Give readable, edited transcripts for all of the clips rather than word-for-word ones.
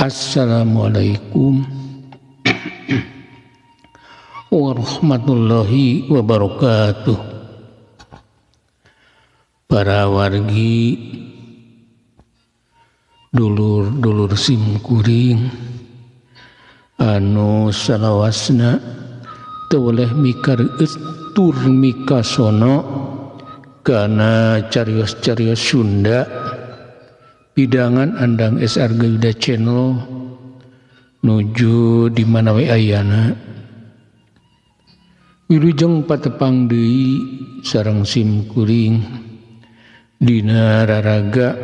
Assalamualaikum warahmatullahi wabarakatuh. Para wargi, dulur-dulur simkuring anu salawasna teu weleh mikareueut tur mikasono kana carios-carios Sunda pidangan Andang S. Arga Yuda Channel nuju di mana we ayana. Wilujeng patepang deui sareng simkuring dina raraga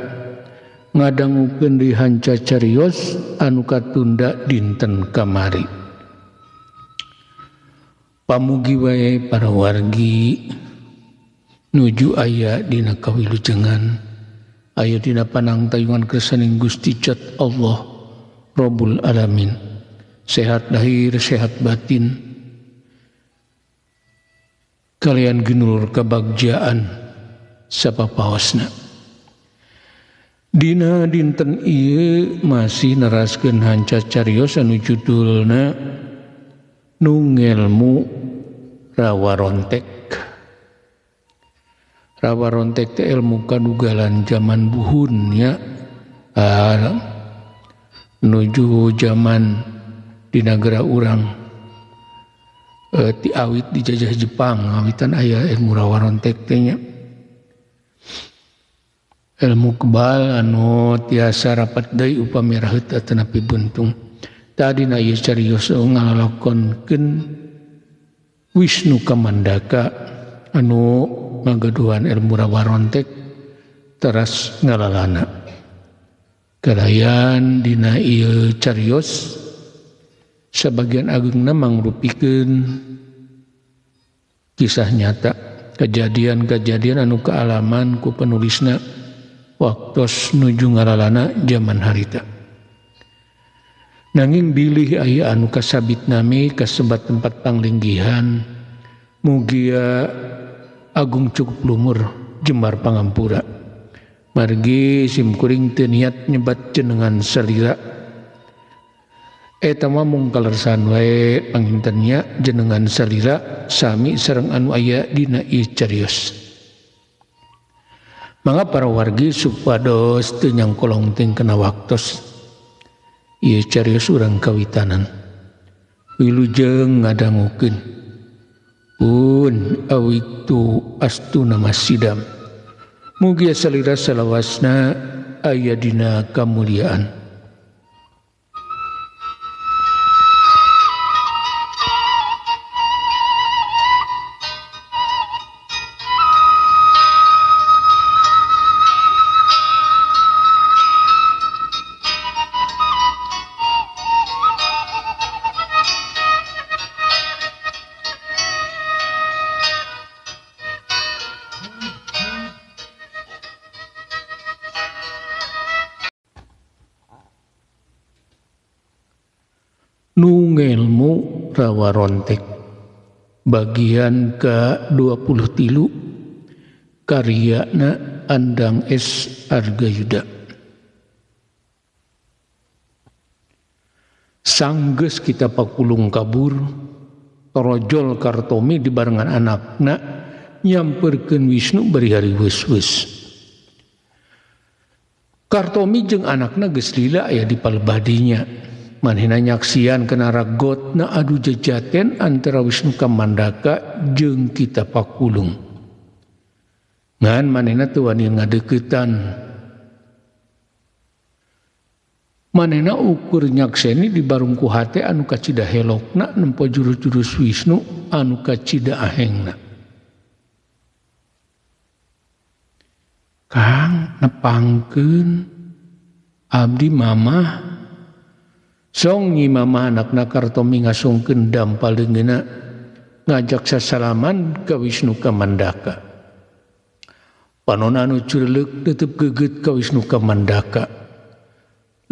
ngadangukeun deui hanca carios anu katunda dinten kamari. Pamugi wae para wargi nuju aya dina kawilujengan, aya dina panangtayungan kersaning Gusti Cat Allah Rabbul Alamin. Sehat lahir, sehat batin, kalian ginulur kebagjaan sapapaosna. Dina dinten ieu masih neraskeun hanca carios anu judulna Nu Ngelmu Rawarontek. Rawarontek teh ilmu kadugalan zaman buhun ya, nuju zaman di negara urang ti awit dijajah Jepang, awitan aya ilmu rawarontek teh nya. Ilmu kebal anu tiasa rapat deui upami raheut atanapi buntung. Tadina ieu carios ngalalakonkeun Wisnu Kamandaka anu ngagaduhan ilmu rawarontek teras ngalalana. Kalayan dina ieu carios sabagian agengna mangrupikeun kisah nyata, kejadian-kejadian anu kaalaman ku penulisna waktos nuju ngalalana jaman harita. Nanging bilih aya anu kasabit nami kasebat tempat panglinggihan, mugia agung cukup lumur jembar pangampura. Margi simkuring teu niat nyebat jenengan salira. Eta mah mung kalersan wae pangintennya jenengan salira sami sareng anu aya dina ieu carios. Mangga para wargi supados teu nyangkolong ting kana waktos ieu carios urang kawitanan. Wilujeng ngadangukeun pun awitu astuna masidam. Mugia salira salawasna aya dina kamuliaan. Nu Ngelmu Rawarontek bagian ke-23 karyana Andang S. Arga Yuda. Sanggeus kita pakulung kabur, torojol Kartomi dibarengan anakna nyamperkeun Wisnu bari hari weus-weus. Kartomi jeung anakna geus lila aya di palebadinya. Manehna nyaksian kana ragotna adu jejaten antara Wisnu Kamandaka jeung Kita Pakulung. Ngan manehna teu wani ngadeuketan. Manehna ukur nyakseni di barungku hate anu kacida helokna nempo jurus-jurus Wisnu anu kacida ahengna. Kang nepangkeun abdi mamah. Song nyi mama anakna Kartomi ngasungkeun dampal leungeunna ngajak sasalaman ka Wisnu Kamandaka. Panona anu cureleuk tetep geget ka Wisnu Kamandaka.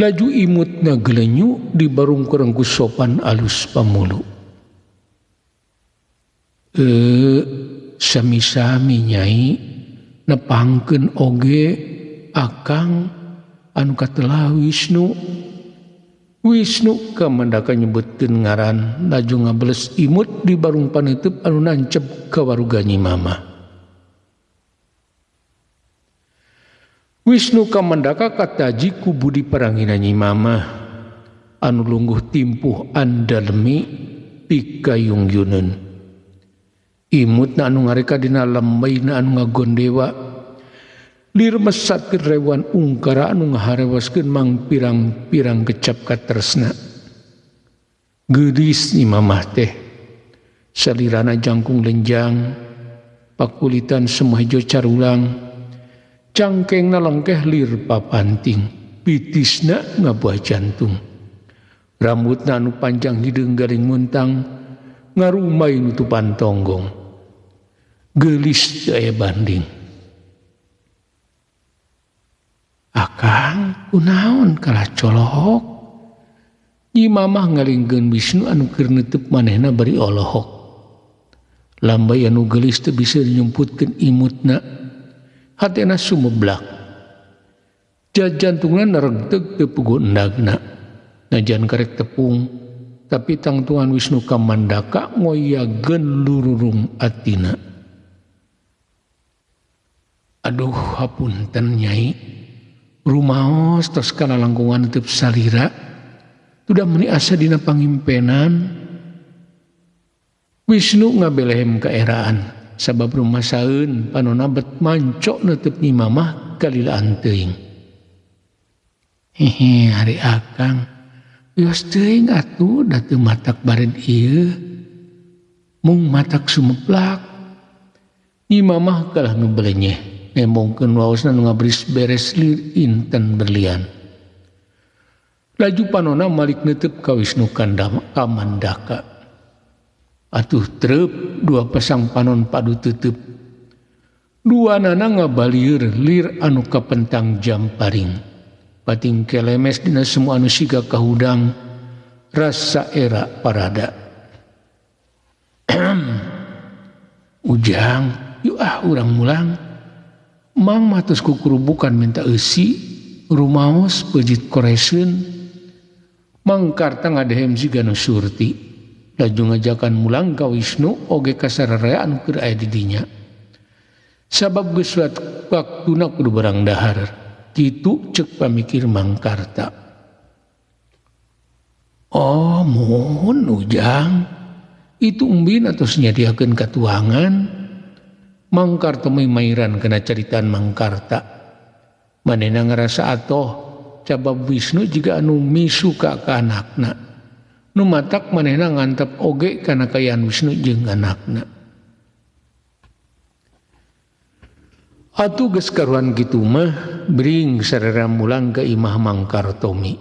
Laju imutna gelenyu di barung kerengku sopan alus pamulu. Sami-sami nyai nepangkeun oge akang anu katelah Wisnu. Wisnu Kamandaka nyebutkeun ngaran laju ngabeles imut di barung paneuteub anu nancep ka waruga Nyi Mamah. Wisnu Kamandaka kataji ku budi parangina Nyi Mamah anu lungguh timpuh andalemi pikayungyuneun. Imutna anu ngareka dina lembaina anu ngagondewa lir mesatkeun rewan ungkara anu ngaharewaskeun mangpirang-pirang kecap katresna. Geulis Nyi Mamah teh salirana jangkung lenjang, pakulitan semua hejo carulang, cangkengna lengkeh lir papanting, pitisna ngabuah jantung. Rambutna anu panjang hideung garing muntang, ngarumai nutupan tonggong. Geulis teu aya banding. Akang kunaon kalah colohok. Nyi Mamah ngalingkeun Wisnu anu keur neuteub manehna bari olohok. Lambay anu geulis teu bisa nyumputkeun imutna. Hatena sumeblak. Jantungna naregteg teu puguh endagna. Najan karek tepung, tapi tangtungan Wisnu Kamandaka ngoyageun lururung atina. Aduh hapunten Nyai. Rumaos tos kana langkungan teu salira. Tudah meuni asa dina pangimpenan. Wisnu ngabelehem kaeraan sabab rumasaeun panona bet mancok neuteub Nyi Mamah kalilaan teuing. Hehe ari akang wios teuing atuh da teu matak bared ieu. Mung matak sumeplak. Nyi Mamah kalah nu belenyeh. Nembongkeun waosna nu ngabris beres lir inten berlian. Laju panona malik neuteub ka Wisnu Kamandaka. Atuh treup dua pasang panon padu teuteub. Dua nana ngabalieur lir anu kapentang jamparing. Pating kelemes dina semua anu siga kahudang rasa era parada. Ujang, yuk ah urang mulang. Mang matus kukurubukan minta eusi, rumaos pejit koreseun. Mangkarta ngadehem siga nu surti. Laju ngajakan mulang ka Wisnu oge kasararea anu keur aya di dinya. Sabab geus waktuna kudu barang dahar. Kitu ceuk pamikir Mangkarta. Oh, mohon Ujang, itu umbin atos nyadiakeun katuangan. Mangkarta mairan kana caritaan Mangkarta. Manehna ngarasa atoh cabab Wisnu jiga anu misuka ka anakna. Nu matak manehna ngantep oge kana kayaan Wisnu jeung anakna. Atuh geus karuan kitu mah bring sarera mulang ka imah Mangkartomi.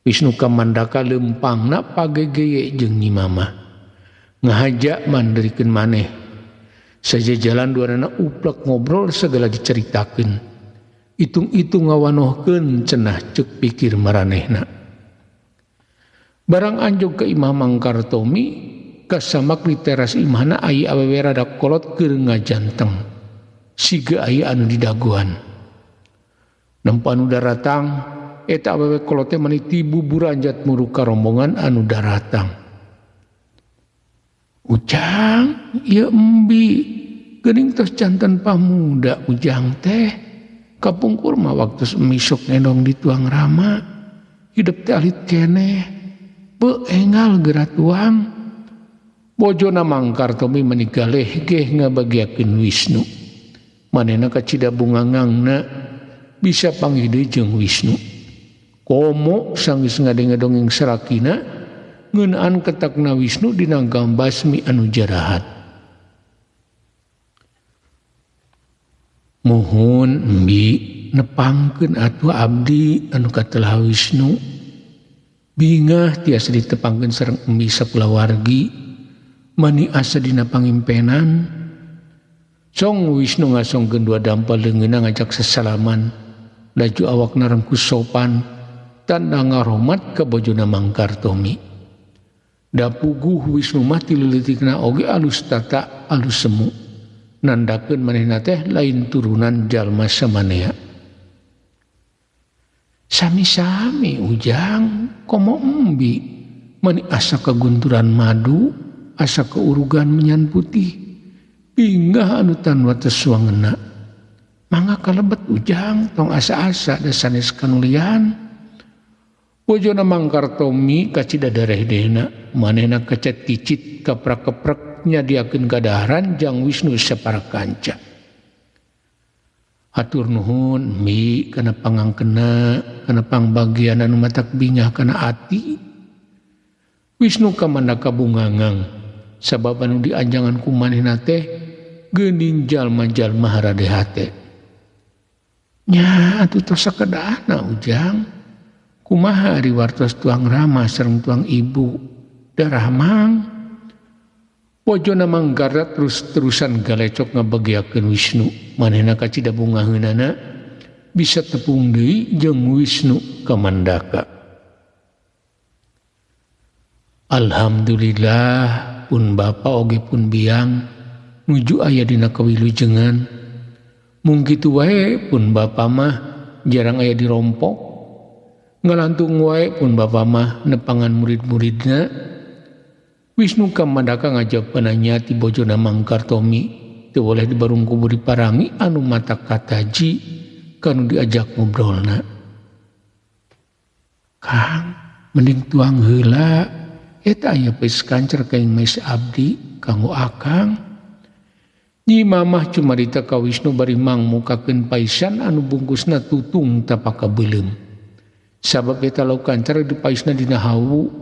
Wisnu Kamandaka leumpangna pagegeye jeung Nyi Mamah. Ngahaja manderikeun maneh. Saja jalan duanana uplek ngobrol segala diceritakeun. Itung-itung ngawanohkeun cenah ceuk pikir maranehna. Barang anjog ke imah Mangkartomi, kasamak di teras imahna aya awewe rada kolot keur ngajanteng. Siga aya anu didagoan. Nempo anu daratang, eta awewe kolot teh mani tibu buranjat muru ka rombongan anu daratang. Ujang, ieu embi geuning tos janten pamuda Ujang teh. Kapungkur mah waktu misuk ngendong di tuang rama, hidup teh alit keneh, beu enggal geura tuang. Bojona Mangkartomi meni galeh geh ngabagiakeun Wisnu. Manehna kacida bungangangna bisa panggih deui jeung Wisnu. Komo sanggeus ngadenge dongeng sarakina ngeunaan ketakna Wisnu dina gambasmi anu jarahat. Muhun embi nepangkeun atuh abdi anu katelah Wisnu. Bingah tiasa ditepangkeun sareng embi sakulawargi mani asa dina pangimpenan. Song Wisnu ngasongkeun dua dampal leungeunna ngajak sesalaman. Laju awakna rengkus sopan tanda ngaromat ka bojona Mangkartomi. Da puguh Wisnu mah ti leutikna oge alus tata alus semu. Nandakeun manehna teh lain turunan jalma samanea. Sami-sami Ujang komo embi mani asa kagunturan madu asa keurugan menyan putih bingah anu tan wates wangena. Mangga kalebet Ujang tong asa-asa da sanes kanulian. Bojona Mangkartomi kacida darehdehna manehna kecet kicit kaprak-keprek nyadiakeun kadaharan jang Wisnu sapara kanca. Hatur nuhun mi kana pangangkena kana pangbagian anu matak bingah kana ati. Wisnu kamandaka bungangang sabab anu dianjangan ku manehna teh geuning jalma-jalma harade hate. Nya atuh tos sakedahna Ujang. Kumaha ari wartos tuang rama sareng tuang ibu darah mang. Bojona Manggarda terus-terusan galecok ngabagiakeun Wisnu. Manehna kacida bungaheunana bisa tepung deui jeung Wisnu Kamandaka. Alhamdulillah pun bapa oge pun biang nuju aya dina kawilujengan. Mung kitu wae pun bapa mah jarang aya dirompok. Ngalantung wae pun bapa mah nepangan murid-muridna. Wisnu Kamandaka ngajawabananya ti bojona Mangkartomi teu boleh dibarung kubur diparangi anu mata kataji kanu diajak ngobrolna. Kang mending tuang heula eta aya pais kancer kaing mais abdi kanggo akang. Nyi Mamah cumarita ka Wisnu bari mangmukakeun paisan anu bungkusna tutung tapaka beuleum. Sabab eta lauk kancer dipaisna dina hawu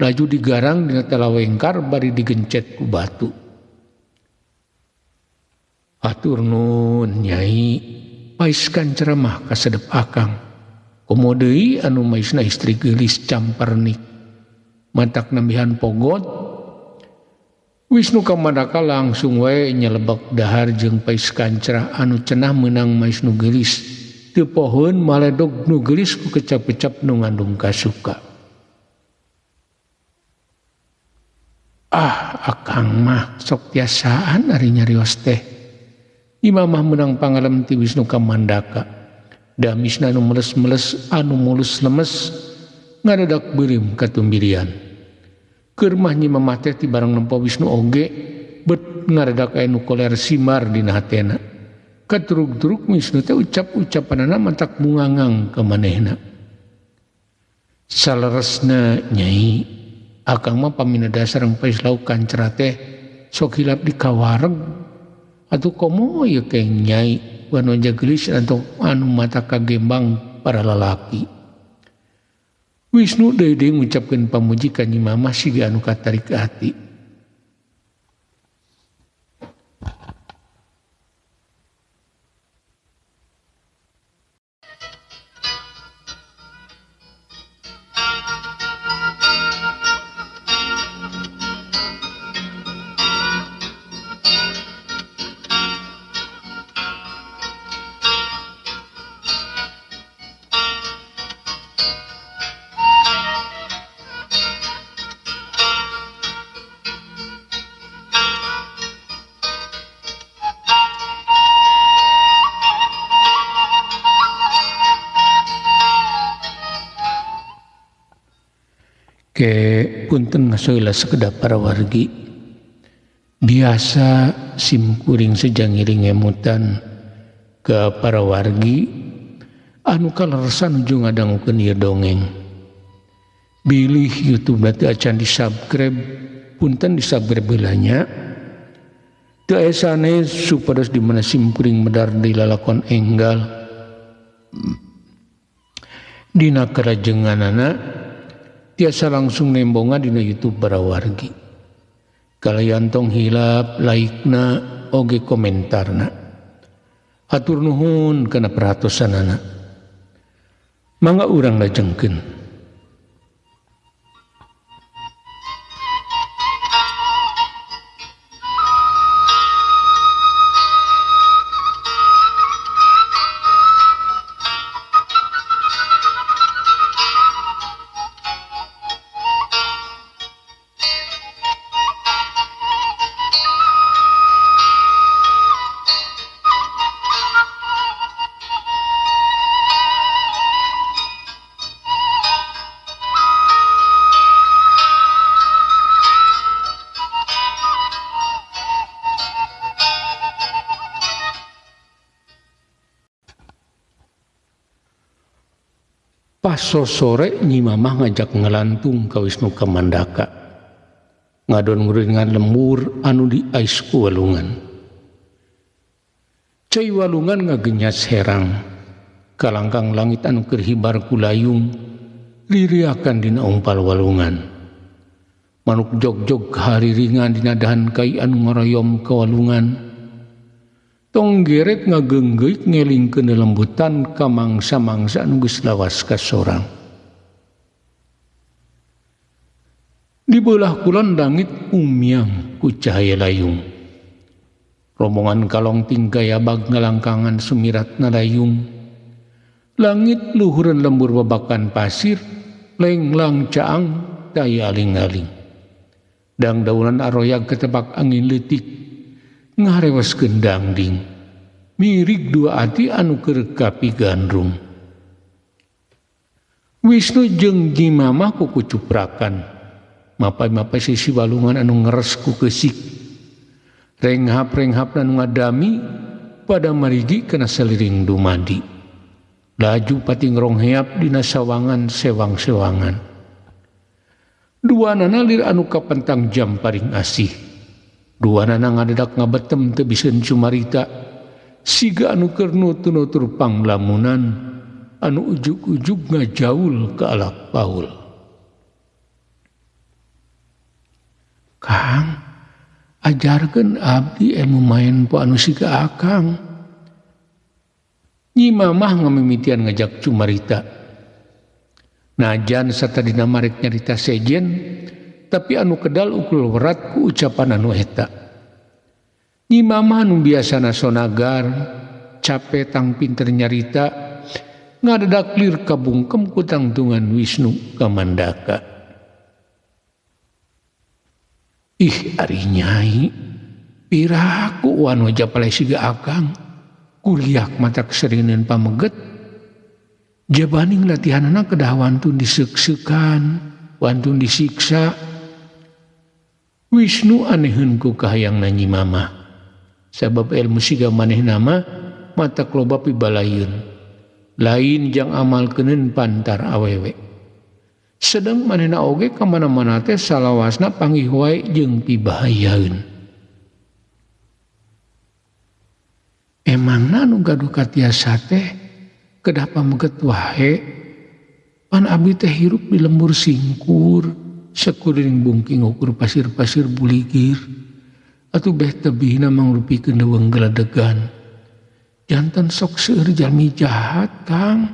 laju digarang dina talawengkar bari digencet ku batu. Atur nun nyai, pais kancer mah kasedep akang. Komo deui anu maisna istri geulis campernik. Matak nambihan pogot. Wisnu Kamandaka langsung wae nyelebek dahar jeung pais kancra anu cenah meunang mais nu geulis. Teu pohoeun maledog nu geulis ku kecap-kecap nu ngandung kasuka. Ah, akang mah sok tiasaan ari nyarios teh. Imamah meunang pangalem ti Wisnu Kamandaka. Damisna anu meles-meles anu mulus lemes ngadadak beureum katumbirian. Keur mah Nyi Mamah teh ti barang nempo Wisnu oge bet ngadadak aya nu koler simar dina hatena. Katurug-turug Wisnu teh ucap-ucapanana matak bungangang ka manehna. Saleresna nyai, akang mah pamina dasar pais lauk kancra teh sok hilap di kawareg. Atuh komo ieu keng nyai wanoja geulis atau anu mata kagembang para lalaki. Wisnu deui-deui ngucapkeun pamuji ka Nyi Mamah siga anu katarik hati. Ke punten ngasoila sekedap para wargi. Biasa simkuring sejangiring emutan ke para wargi anu kaleresan nuju ngadangukeun ieu dongeng. Bilih YouTube teu acan di-subscribe, punten di-subscribe heula nya. Teu aya sanes supados di mana simkuring medar di lalakon enggal. Dina karajenganana tiasa langsung nembongan dina YouTube para wargi. Kalayan tong hilap like-na oge komentarna. Hatur nuhun kana perhatosanana. Mangga urang lajengkeun. Pas sore Nyi Mamah ngajak ngelantung ka Wisnu Kamandaka. Ngadon nguringan lembur anu diais ku walungan. Cai walungan ngagenyas herang. Kalangkang langit anu keur hibar ku layung liriakan dina umpal walungan. Manuk jog-jog hariringan dina dahan kai anu ngoroyom ka walungan. Tong geret ngageunggeut ngelingkeun lembutan ka mangsa-mangsa anu geus lawas kasorang. Di beulah kulon langit umyang ku cahaya layung. Rombongan kalong tinggayabag ngalangkangan sumirat nalayung. Langit luhureun lembur babakan pasir, lenglang caang daya aling-aling. Dang daunan aroyag ketebak angin leutik, ngarewaskeun dangding. Mirig dua ati anu keur kapigandrung. Wisnu jeung Nyi Mamah kukucuprakan. Mapai-mapai sisi walungan anu ngeres ku keusik. Renghap-renghap anu ngadami pada marigi kana saliring dumadi. Laju pating rongheap dina sawangan sewang-sewangan. Dua nana lir anu kapentang jam paring asih. Dua nana ngadedak ngabetem teu biseun cumarita. Siga anu keur nutur-nutur panglamunan anu ujug-ujug ngajaul ka alak paul. Kang, ajarkeun abdi ilmu main po anu siga akang. Nyi Mamah ngamimitian ngajak cumarita. Najan satadina marek nyarita sejen, tapi anu kedal ukul werat ku ucapan anu eta. Nyi Mamah anu biasana sonagar, cape tang pinter nyarita, ngadedak lir kabungkem ku tangtungan Wisnu Kamandaka. Ih ari nyai, piraku wanoja palai siga akang, kuriak mata keseringan pameget. Jabaning latihanana kedah wantun diseuk-seukan, wantun disiksa. Wisnu aneheun ku kahayangna Nyi Mamah. Sabab ilmu siga manehna mah mata loba pibalayun. Lain jang amalkeuneun pantar awewe. Sedang manehna oge ka mana-mana teh salawasna panggih wae jeung pibahayaeun. Emangna nu gaduh katiasa teh kedah pameget wae, pan abdi teh hirup di lembur singkur, sakuliling bungking ukur pasir-pasir buligir, atuh beh tebihna mangrupikeun leuweung geledegan. Jantan sok seueur jalmi jahat, Kang.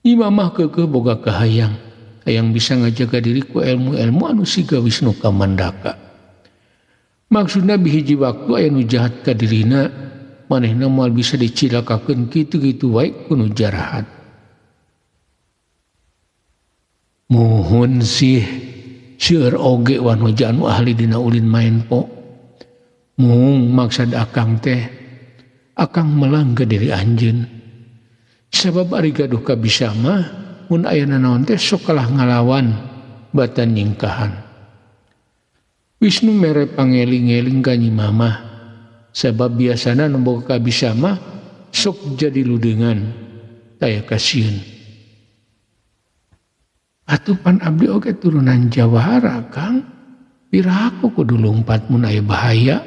Nyi Mamah keukeuh boga kahayang, hayang bisa ngajaga diri ku ilmu-ilmu anu siga Wisnu Kamandaka. Maksudna bihiji waktu aya nu jahat ka dirina, manehna moal bisa dicilakakeun kitu-kitu wae ku nu jarahat. Muhun sih seueur oge wanoja anu ahli dina ulin main po. Mung maksad akang teh, akang melang ka diri anjeun. Sabab ari gaduh kabisa mah mun aya nanaon teh sok kalah ngalawan batan nyingkahan. Wisnu mere pangeling-eling ka Nyi Mamah. Sabab biasana nu boga kabisa mah sok jadi ludengan taya kasieun. Atuh pan abdi oge turunan jawara, Kang. Piraku kudu lumpat mun aya bahaya.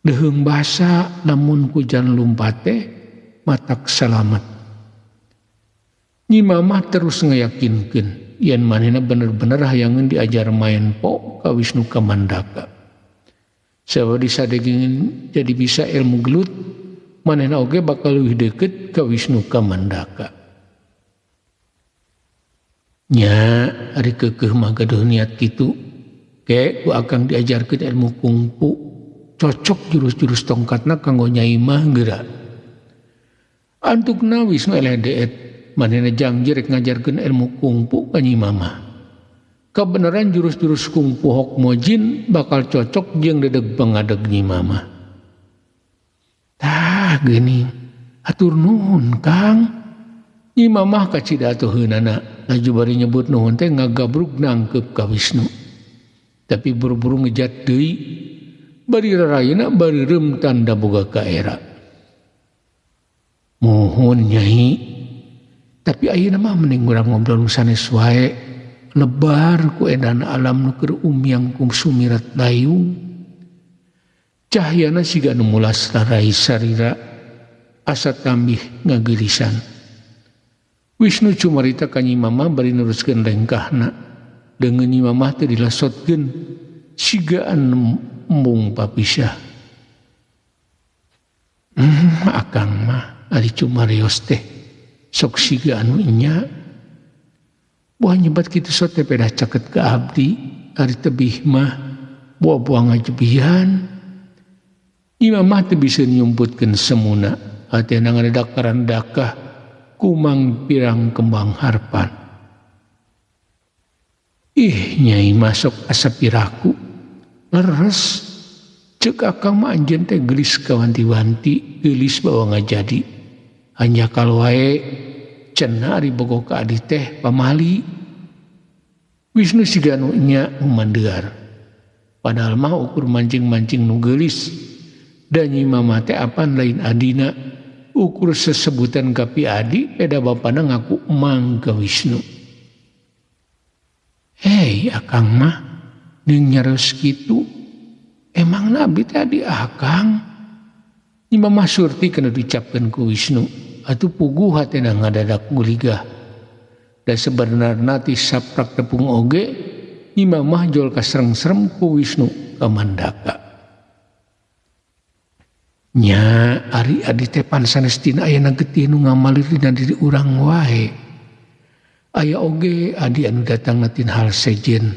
Deheung basa lamun ku jalan lumpat teh matak salamet. Nyi Mamah terus ngayakinkeun yen manehna bener-bener hayangeun diajar main po ka Wisnu Kamandaka. Sabab disadegingin jadi bisa ilmu gelut, manehna oge bakal leuwih deukeut ka Wisnu Kamandaka. Nya ari keukeuh mah gaduh niat kitu, ke ku akang diajarkeun ilmu kungfu, cocok jurus-jurus tongkatna kanggo nyai mah geura. Antukna Wisnu eleh deet, manehna janji rek ngajarkeun ilmu kungfu ka Nyi Mamah. Kebenaran jurus-jurus kungfu Hok Mojin bakal cocok jeung dedeg pangadeg Nyi Mamah. Tah geuning, hatur nuhun Kang. Nyi Mamah kacida atuh heunana, laju bari nyebut nuhun teh ngagabrug nangkeup ka Wisnu. Tapi buru-buru ngejat deui, bari rarayna bari reum tanda boga kaera. Mohon Nyai, Tapi ayeuna mah mending urang ngobrol nu sanes wae. Lebar ku edan alam nu keur umyang ku sumirat layung. Cahyana siga nu mulas rarai sarira asa tambih ngageulisan. Wisnu cumarita ka Nyi Mamah bari neruskeun lengkahna. Deungeun Nyi Mamah teh dilesotkeun siga anu embung papisah. Akang mah ari cumarios teh sok siga anu nya. Buah nyebat kitu sok teh pedah caket ka abdi, ari tebih mah buah-buah ngajebihan. Nyi Mamah teu bisa nyumputkeun semuna, hatena ngadedak karandakah kumang pirang kembang harpan. Ih, Nyai mah sok asa piraku. Leres, ceuk akang mah anjeun teh geulis kawanti-wanti, geulis bawa ngajadi. Hanya kalau wae cenah ari bogoh ka adi teh pamali. Wisnu siga nu nya humandear. Padahal mah ukur mancing-mancing nu geulis. Da Nyi Mamah teh apan lain adina, ukur sesebutan ka pi adi peda bapana ngaku emang ka Wisnu. Hei, akang mah ning nyaros kitu, emang nabi teh adi akang. Nyi Mamah Surti kena diucapkeun ku Wisnu, atuh puguh hatena ngadadak guligah. Da sebenarna ti saprak tepung oge, Nyi Mamah jol kasereng-serem ku Wisnu ka Mandaka. Nya ari adi teh pan sanes tina aya getih nu ngamalir dina diri urang wae. Aya oge adi anu datang tina hal sejen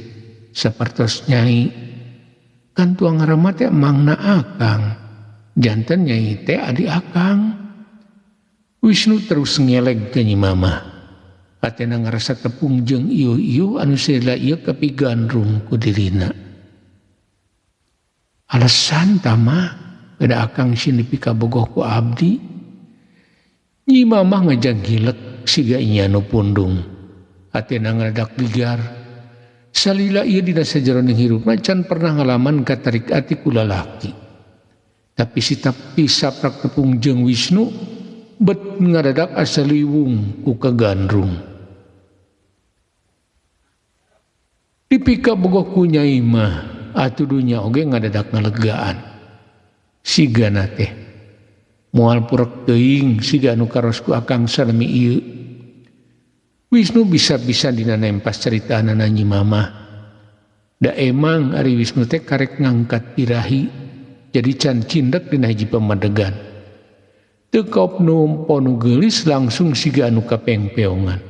sapertos Nyai. Kan tuang rama teh mangna akang. Janten Nyai teh adi akang. Wisnu terus ngeleg ka Nyi Mamah. Hatena ngarasa tepung jeung ieu-ieu anu salila ieu kapigandrung ku dirina. Alasan tama beda akang sini pika bogoh ku abdi. Nyi Mamah ngajang hilek siga inya nu pundung. Hatena ngaradak ligar. Salila ieu dina sajaroning hirupna can pernah ngalaman katarik ati ku lalaki. Tapi si tapi saprak tepung jeung Wisnu bet ngadadak asa liwung ku kagandrung. Dipika bogoh ku Nyai mah atuh dunya oge ngadadak ngalegaan. Sigana teh moal purek teuing siga anu karos ku akang salami ieu. Wisnu bisa-bisa dina nempas caritaanana Nyi Mamah. Da emang ari Wisnu teh karek ngangkat birahi jadi can cindek dina hiji pamadegan. Teu kaop nu ponu geulis langsung siga anu kapengpeongan.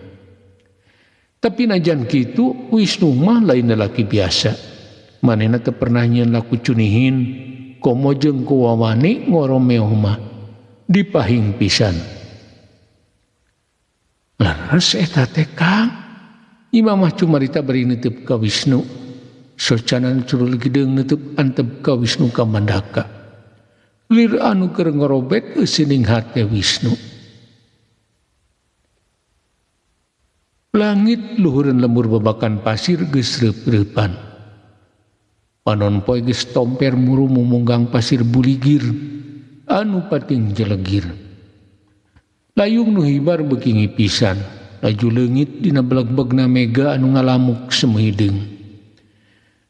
Tapi najan kitu Wisnu mah lain lalaki biasa. Manehna teu pernah nyieun laku cunihin komo jeung ku wawani ngoromeo mah dipahing pisan. Leres eta teh Kang. Nyi Mamah cumarita bari neuteub ka Wisnu. Socanan curul gideung neuteub antep ka Wisnu ka Mandaka. Lir anu keur ngorobet eusining hate Wisnu. Langit luhureun lembur babakan pasir geus reup-reupan. Panon poe geus tomper muru mumunggang pasir buligir anu pating jelegir. Layung nu hibar beuki ngipisan, laju leungit dina beleg-begna mega anu ngalamuk semu hideung.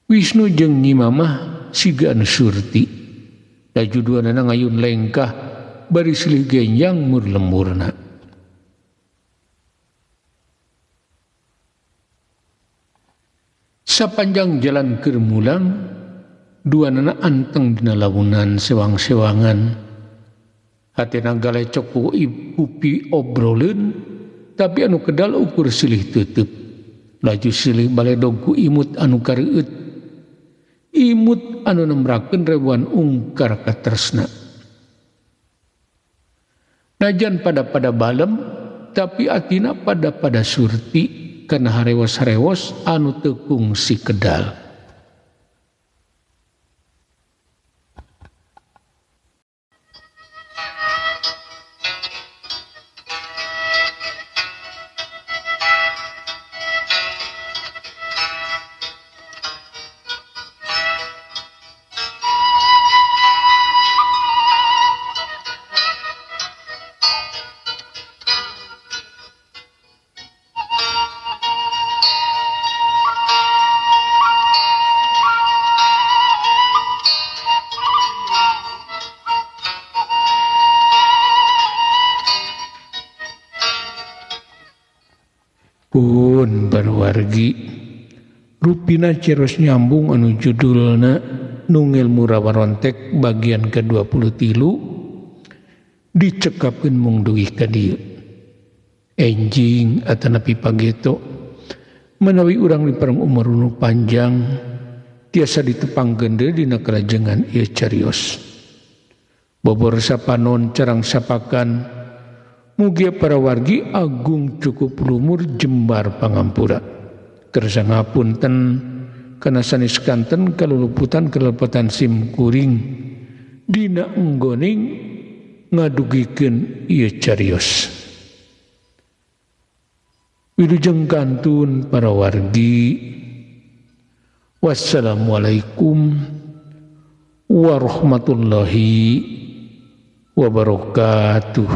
Wisnu jeung Nyi Mamah siga anu surti. Laju duanana ngayun lengkah bari silih genjang mur lemburna. Sapanjang jalan keur mulang, duanana anteng dina lawunan sewang-sewangan. Hatena galecok ku kupi obroleun, tapi anu kedal ukur silih teuteup. Laju silih baledog ku imut anu kareueut. Imut anu nembrakeun rebuan ungkar katresna. Najan pada-pada balem, tapi atina pada-pada surti kana harewos-harewos anu teu kungsi kedal. Pun barwargi rupina carios nyambung anu judulna Nungel Murawarontek bagian ke-23 dicekapkeun mung dugi ka dieu. Enjing atanapi pageto menawi urang dipareng umur nu panjang tiasa ditepangkeun deui dina kalajengan ieu carios. Bobor sapanon carang sapakan mugia para wargi agung cukup lumur jembar pangampura. Kersa ngapunten kana sanes kanten kaluluputan kalelepatan sim kuring dina enggoning ngadugikeun ieu carios. Wilujeng kantun para wargi. Wassalamualaikum warahmatullahi wabarakatuh.